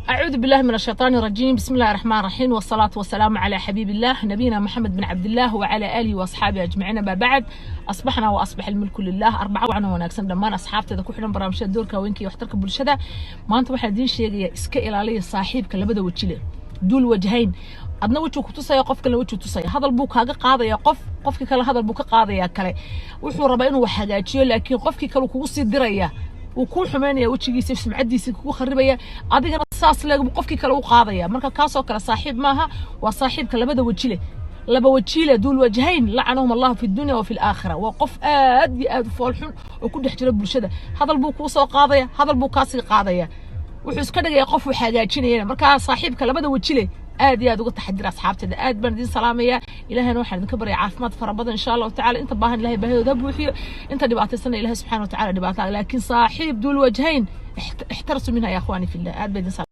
أعوذ بالله من الشيطان الرجيم، بسم الله الرحمن الرحيم، والصلاة والسلام على حبيب الله نبينا محمد بن عبد الله وعلى آله وأصحابه أجمعين، ما بعد، أصبحنا وأصبح الملك لله. أربعة وعنا wanaagsan dhammaan asxaabteeda ku xidhan barnaamijyada doorka haweenka iyo waxtarka bulshada. Maanta waxaan idiin sheegayaa: iska ilaaliya saaxiibka labada waji leh، ذو الوجهين. Adna wejuu ku tusaya, qof kalena wejuu tusaya. Hadal buu kaaga qaadaya qof, qofkii kale hadal buu ka qaadaya kale. Wuxuu rabaa inuu wax hagaajiyo, laakiin qofkii kale kugu sii diraya, wuu kuu xumeynaya, wejigiisa, sumcadiisa kugu kharibaya. Adigana saas leeg buu qofkii kale u qaadaya. Marka kaasoo kale saaxiib maaha, waa saaxiibka labada waji leh, laba wajiile، ذو الوجهين، لعنهم الله في الدنيا وفي الآخرة. Waa qof aad iyo aad u foolxun oo ku dhex jira bulshada. Hadal buu kuu soo qaadaya, hadal buu kaasii qaadaya, wuxuu iska dhigaya qof wax hagaajinayana. Markaa saaxiibka labada waji leh aad iyo aad uga taxadira. Asxaabteeda, aad baan idin salaamayaa. Ilahayna waxaan idinka baryaya caafimaad fara badan, insha Allahu tacala. Inta baahan Ilahay baahidooda ha buuxiyo, inta dhibaataysana Ilahay subxana wa tacala dhibaata. Laakiin saaxiib ذو الوجهين احترسوا منها يا إخواني في الله. Aad baa idin salaam.